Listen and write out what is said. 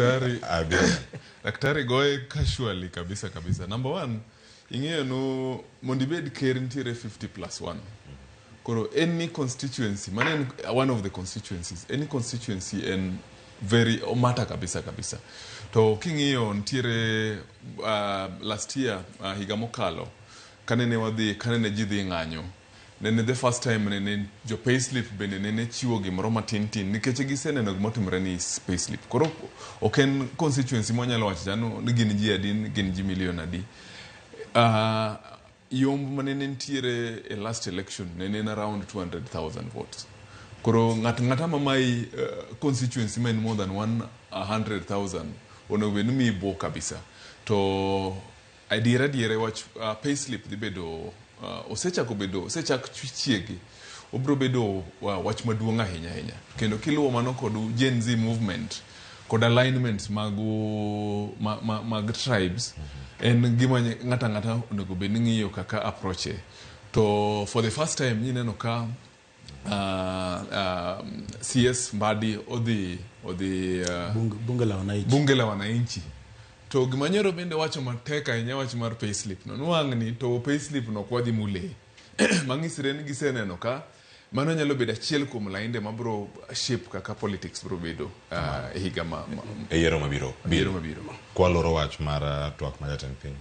Daktari, Abiro. daktari goye casually kabisa kabisa. Number one, ing'eyo no mondo ibed ker nitiere 50 plus 1. Koro any constituency, mano en one of the constituencies, any constituency en very omata kabisa kabisa. To king'iyo nitiere last year higa mokalo kanene wadhi kanene ji dhi ng'anyo nene the first time nene jo payslip bende nene chiwo gimoro matin tin nikech giseneno gimotimore ni payslip koro ok en constituency mwanyalo wacho cha ni gin ji adi ni gin ji milion adi yomb manene nitiere e last election nene en around 200,000 votes koro ng'at ng'ata mamayi constituency ma en more than 100,000 onego bed ni miyi buok kabisa to adier adier wach payslip dhi bedo osechako bedo osechak chiegi obiro bedo wach maduong' ahinya ahinya kendo kiluwo mano kod Gen Z movement kod alignments mag, ma, ma, mag tribes en gima ng'ato ang'ata onego bed ni ng'iyo kaka approach to for the first time nyineno ka CS Mbadi odhi odhi bunge la wananchi bunge la wananchi to gima nyoro bende wacho matek ahinya wach mar payslip no nwang'ni to payslip no ok wadhi mule mang'isre ni giseneno ka mano nyalo bedo achiel kuom lainde mabro shape kaka politics bro bedo e higa ma E yiero mabiro. yiero mabiro Kwaloro wach mar twak ma jatend piny.